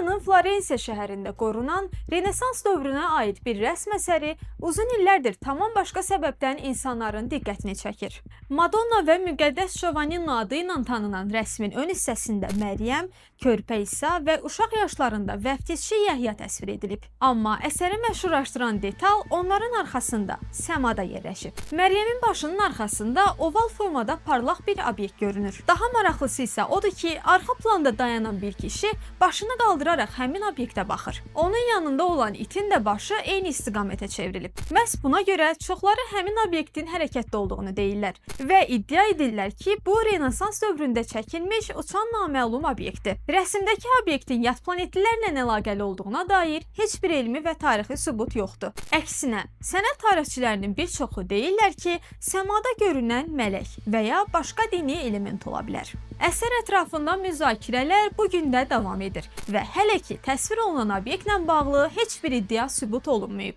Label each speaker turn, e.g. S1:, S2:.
S1: İtaliyanın Florensiya şəhərində qorunan Renesans dövrünə aid bir rəsm əsəri uzun illərdir tamam başqa səbəbdən insanların diqqətini çəkir. Madonna və Müqəddəs Giovannino adı ilə tanınan rəsmin ön hissəsində Məryəm, körpə İsa və uşaq yaşlarında vəftizçi Yəhya təsvir edilib. Amma əsəri məşhurlaşdıran detal onların arxasında, səmada yerləşib. Məryəmin başının arxasında oval formada parlaq bir obyekt görünür. Daha maraqlısı isə odur ki, arxa planda dayanan bir kişi başını qaldıraraq həmin obyektə baxır. Onun yanında olan itin də başı eyni istiqamətə çevrilib. Məhz buna görə çoxları həmin obyektin hərəkətdə olduğunu deyirlər və iddia edirlər ki, bu Renesans dövründə çəkilmiş uçan naməlum obyektdir. Rəsmdəki obyektin yad planetlilərlə əlaqəli olduğuna dair heç bir elmi və tarixi sübut yoxdur. Əksinə, sənət tarixçilərinin bir çoxu deyirlər ki, səmada görünən mələk və ya başqa dini element ola bilər. Əsər ətrafında müzakirələr bu gün də davam edir və hələ ki təsvir olunan obyektlə bağlı heç bir iddia sübut olunmayıb.